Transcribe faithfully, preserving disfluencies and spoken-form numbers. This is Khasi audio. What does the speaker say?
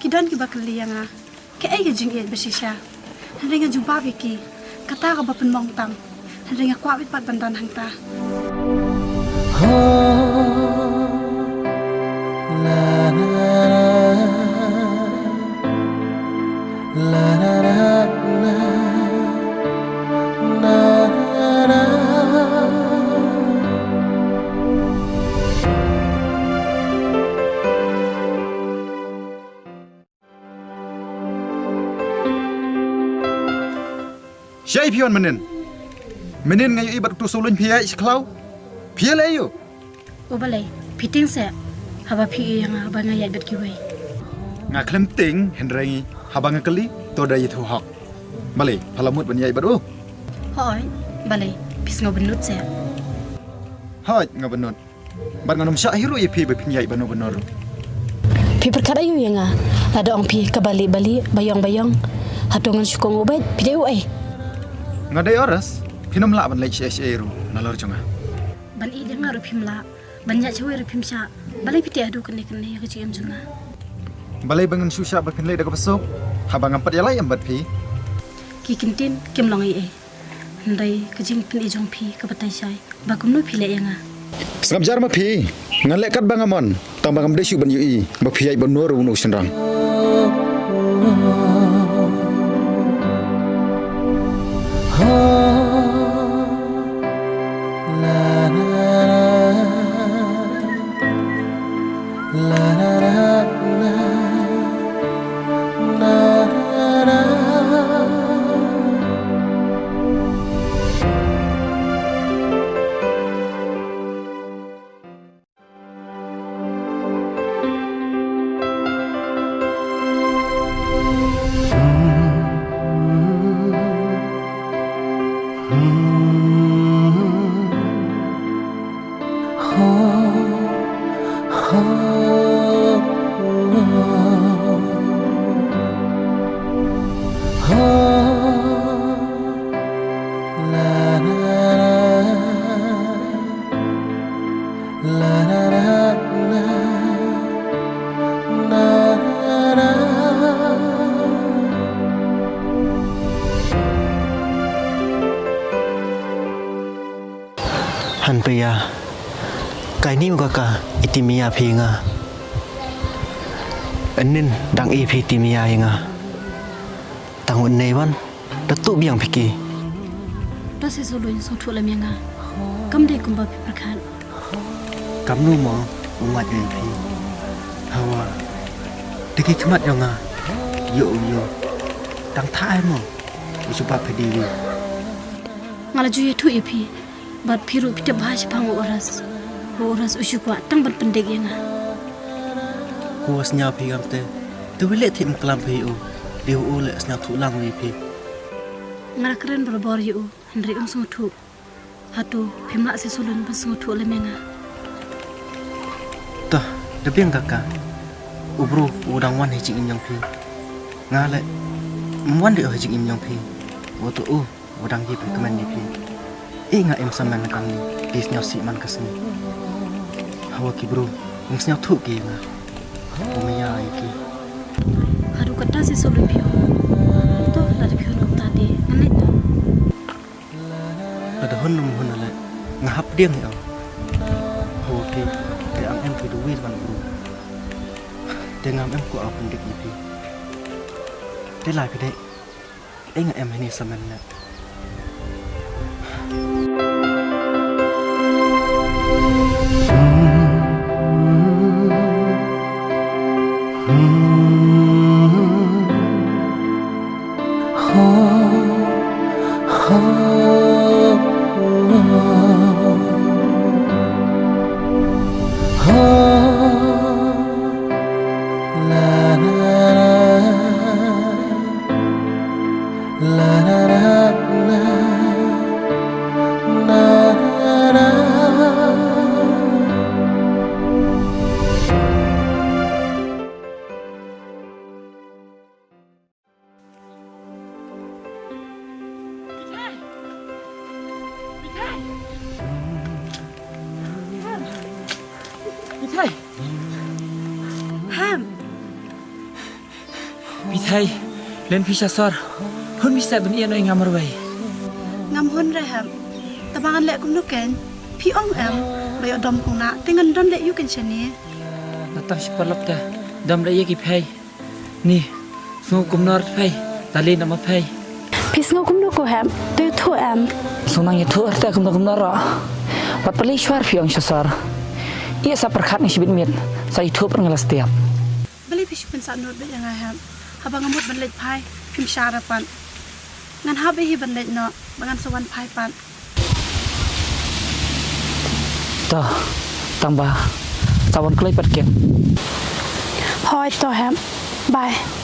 Ki don kiba kylli ïa nga, kaei ka jingïeit ba shisha. Hynrei nga jubab ïa ki, kata kaba pynmong tam. Hynrei nga kwah beit pat ban don hangta. Shaei phi wan mynnin? Mynnin nga ïohi bad utu u Sawluiñ phi ïaid sha khlaw. Phi ïaleh aïu? O balei, phi tieng seh haba phi ïohi ïa nga ba nga ïaid bad kiwei? Nga khlem tieng, hynrei haba nga kylli, to da ïathuh hok. Balei, pha la mut ban ïaid bad u? Hooid, balei, phi sngew bynnud seh? Hooid, nga bynnud. Bad ngan ym shah hi ruh ïa phi ba phin ïaid bad uno uno ruh. Phi pyrkhat aïu ïa nga? Lada ong phi ka bali bali, ba ïong ba ïong, hato ngan shu kohnguh beit? Phi dei uei? Nga dei Oras. Phin ym lah ban leit shaei shaei ruh nalor jong nga. Ban ïeit ïa nga ruh phim lah, ban ïaid shawei ruh phim shah. Balei phi teh haduh kane kane ïa ka jingim jong nga? Balei ba ngan shu shah ba phin leit da kaba suk haba ngam pat ïaleh em bad phi? Ki kyntien kim long ei ei. Hynrei ka jingpyni jong phi ka batai shai ba kumno phi leh ïa nga. Sngap jar ma phi, ngan leh katba nga mon, tang ba ngam dei shuh ban ïohi ba phi ïaid bad uno ruh uno u shynrang. Hanpia, kaei ni u kaka i tim ïa phi nga. Ynnin dang i phi tim ïa nga. Tang u nei wan da tuh biang phi ki. To si sulu in sngewthuh lem ïa nga. Kam dei kumba phi pyrkhat. Kamnu mo u wad ïa phi. Hawa. Te ki khmat ïa nga. Ïoh ïoh. Tang tha ai mo. U jubab phi dei wi. Nga la ju ïathuh ïa phi. Bad phi ruh phi tip bha shaphang u Oras. U Oras u shu kwah tang ban pyndik ïa nga. Ko sñiaw phi ngam te. Te wi leh thim klam phi u. Dei u leh sñiawthuh lang wi phi. Nga la kren barabor ïa u. Hynrei um sngewthuh. Hato phim lah si sulun ban sngewthuh lem ïa nga. Toh, da biang kaka. U bru u dang wan ha jingim jong phi. Nga leh. Ym wan dei ha jingim jong phi. Wa to u. Wa dang ïa phi kmen ïa phi. Eh nga em samen na kamni. Phi sñiaw sih man ka sngi. Hawa ki bru. Ym sñiawthuh ki ïa nga. Wa maya ïa ki. Haduh katta si sulu phi. To lada phi hun kumta te ngan leit noh. Lada hun ym hun ale nga hap diang ïa. Hawa phi. Te ang em phi du wir ban bru. Te ngam em ko au pyndik ïa phi. Te lai phi dei. Eng em hini samen ne. Mithai! Mithai! Ham! Phi thei, len phi sha sor. Hun phi sah ban ïeh noh ïa nga marwei. Ngam hun re hep. Taba ngan leh kumno kein? Phi ong em ba ïoh dom kong na te ngan don leh ïu kein shane. Nga tang shi paralok te dom leh ïa ki phei. Ni, sngew kumno re phei? Tali na ma phei. Phi sngew kumno ko hep? Te ïathuh em? Sngew nang ïathuh re te kumno kumno re. Wat pali shuar phi ong sha sor. Ïa sa pyrkhat ngi shibit miet sa ïathuh pyrnga la stiap. Balei phi shu pynsah nud bad ïa nga hep? Haba nga mut ban leit phai phim sha re pat. Ngan hap hi ban leit noh ba ngan sa wan phai pat. To, tang ba sa wan kloi pat ken. Hoi to hep. Bye.